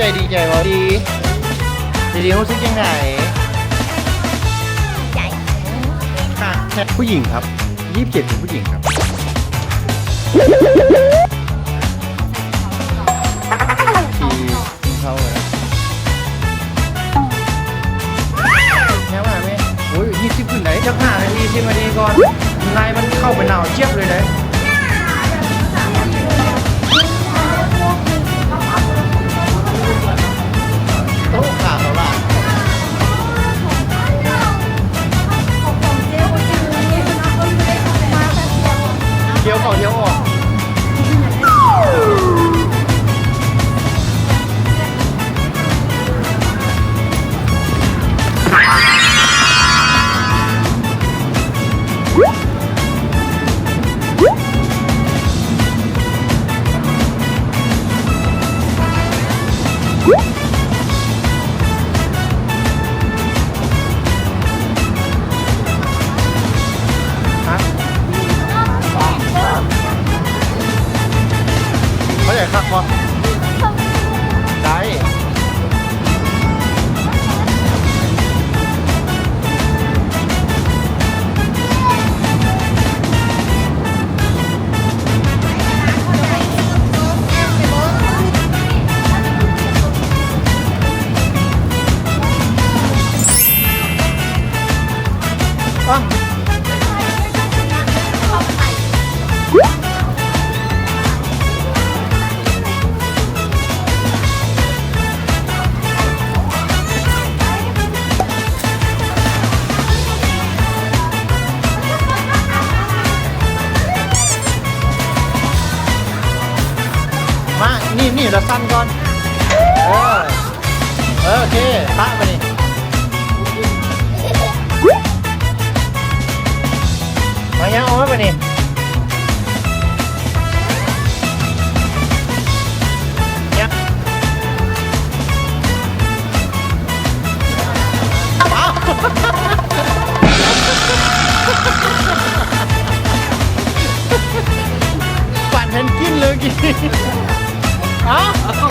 ໃຈດີໃຈບໍ່ດີ? ດີໆ ຮູ້ສຶກຈັ່ງໃດ? ໃຈ ຄ່ະ ຜູ້ຍິງຄັບ ຍີ່ສິບເຈັດ ເປັນຜູ້ຍິງຄັບ ທີ່ກິນເຂົ້າເລີຍ ແນວວ່າແມ່ ໂອ້ຍ ຍີ່ສິບຂຶ້ນໄດ໋ ຈັກຫ້ານາທີ ສິບນາທີກ່ອນ ນາຍມັນເຂົ້າໄປໜາວຈຽບເລີຍເດ້. ໂອ້ ຂາເຂົາຫຼາຍ ທ່ຽວເຂົ້າທ່ຽວອອກ. ຮະ ເຂົ້າໃຈຄັກບໍ່? ໄດ້. ມາ ໜີບ ໜີບແລ້ວສັ່ນກ່ອນ ເອີ ເອີ ໂອເຄ ປະບາດນີ້ ມາ ຍ່າງອອກມາບາດນີ້ ຍ່າງ ອ້າວ ປານແພນກິນເລີຍກີ້ ເອົ້າ.